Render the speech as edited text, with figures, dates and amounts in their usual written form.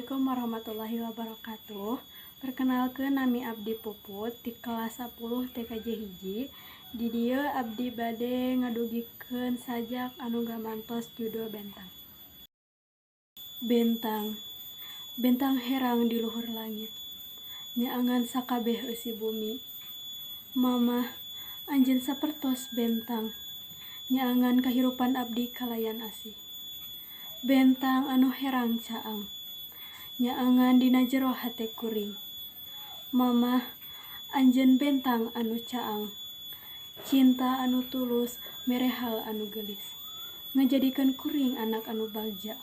Assalamualaikum warahmatullahi wabarakatuh. Perkenalkeun, nami abdi Puput ti kelas 10 TKJ 1. Di dieu abdi bade ngadugikeun sajak anu gamantos judul Bentang. Bentang, bentang herang di luhur langit, nyaangan sakabeh eusi bumi. Mamah, anjeun sapertos bentang, nyaangan kahirupan abdi kalayan asih. Bentang anu herang caang, nyaangan dina jero hate kuring. Mamah, anjeun bentang anu caang, cinta anu tulus, mere hal anu geulis, ngajadikeun kuring anak anu bagja.